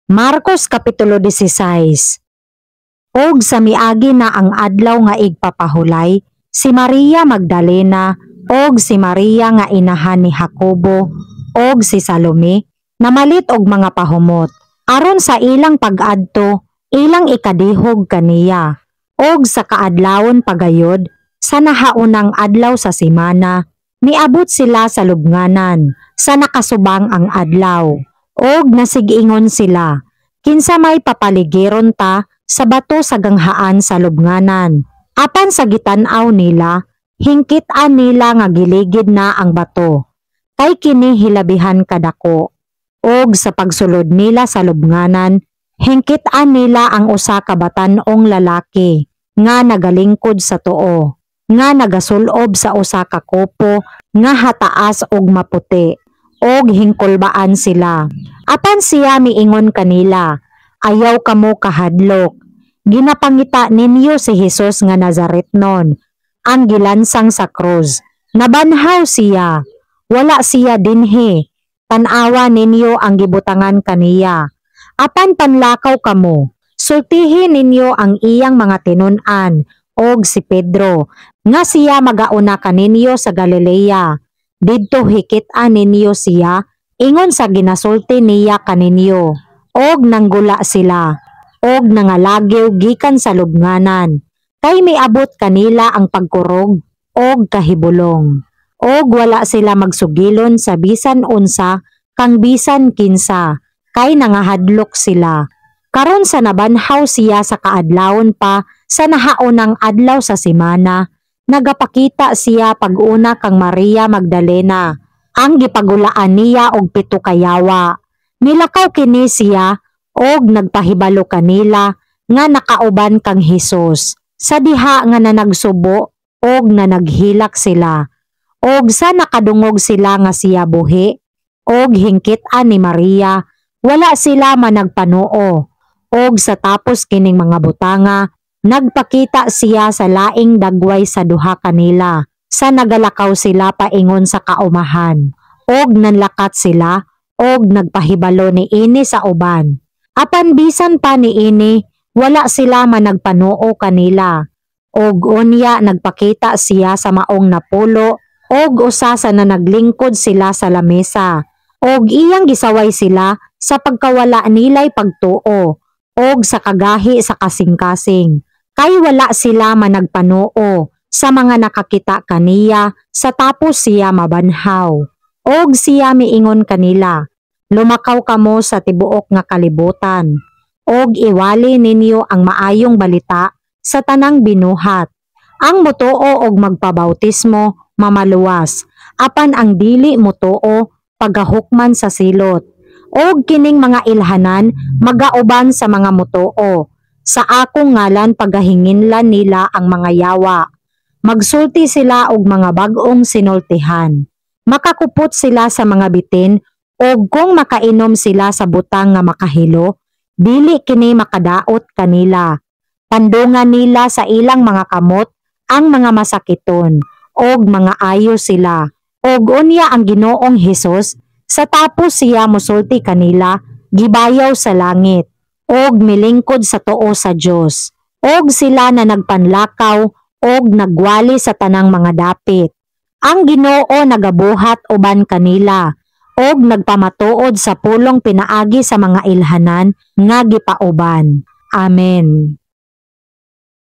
Marcos Kapitulo 16. Og sa miagi na ang adlaw nga igpapahulay, si Maria Magdalena og si Maria nga inahan ni Jacobo og si Salome namalit og mga pahumot aron sa ilang pag-adto ilang ikadihog kaniya. Og sa kaadlawon pagayod sa nahaunang adlaw sa semana, niabot sila sa lubnganan sa nakasubang ang adlaw. Og nasig-ingon sila, "Kinsa may papaligiron ta sa bato sa ganghaan sa lubnganan?" Apan sa gitan-aw nila, hingkit-an nila nga giligid na ang bato, kay kini hilabihan kadako. Og sa pagsulod nila sa lubnganan, hingkit-an nila ang usa ka batan-ong lalaki nga nagalingkod sa tuo, nga nagasulob sa usa ka kupo nga hataas og maputi, og hingkulbaan sila. Apan siya miingon kanila, "Ayaw kamo kahadlok. Ginapangita ninyo si Hesus nga Nazaretnon, ang gilansang sa krus. Nabanhaw siya. Wala siya dinhi. Tan-awa ninyo ang gibutangan kaniya. Apan panlakaw kamo. Sultihi ninyo ang iyang mga tinun-an og si Pedro nga siya magauna kaninyo sa Galilea. Didto hikit-an ninyo siya ingon sa ginasulti niya kaninyo." Og nanggula sila og nangalagiw gikan sa lubnganan, kay miabot kanila ang pagkurog og kahibulong. Og wala sila magsugilon sa bisan unsa kang bisan kinsa, kay nangahadlok sila. Karon sa nabanhaw siya sa kaadlawon pa sa nahaunang adlaw sa semana, nagapakita siya pag-una kang Maria Magdalena, ang gipagulaan niya og pito ka yawa. Nilakaw kini siya og nagpahibalo kanila nga nakauban kang Hesus sa diha nga nanagsubo og nanaghilak sila. Og sa nakadungog sila nga siya buhi og hingkit-an ni Maria, wala sila managpanuo. Og sa tapos kining mga butanga, nagpakita siya sa laing dagway sa duha kanila sa nagalakaw sila paingon sa kaumahan. Og nanlakat sila og nagpahibalo niini sa uban. Apan bisan pa niini, wala sila managpanuo kanila. Og unya nagpakita siya sa maong 10 og usa sa nanaglingkod sila sa lamesa. Og iyang gisaway sila sa pagkawala nilay pagtuo og sa kagahi sa kasing-kasing. Kay wala sila managpanuo sa mga nakakita kaniya sa tapos siya mabanhaw. Og siya miingon kanila, "Lumakaw kamo sa tibuok nga kalibutan og iwali ninyo ang maayong balita sa tanang binuhat. Ang mutuo og magpabautismo mamaluwas, apan ang dili mutuo pagahukman sa silot. Og kining mga ilhanan magauban sa mga mutuo. Sa akong ngalan pagahinginlan nila ang mga yawa. Magsulti sila og mga bag-ong sinultihan. Makakupot sila sa mga bitin og kung makainom sila sa butang nga makahilo, dili kini makadaot kanila. Pandungan nila sa ilang mga kamot ang mga masakiton og mga ayo sila." Og unya ang Ginoong Hesus, sa tapos siya musulti kanila, gibayaw sa langit og milingkod sa tuo sa Dios. Og sila na nagpanlakaw og nagwali sa tanang mga dapit. Ang Ginoo nagabuhat uban kanila og nagpamatuod sa pulong pinaagi sa mga ilhanan nga gipauban. Amen.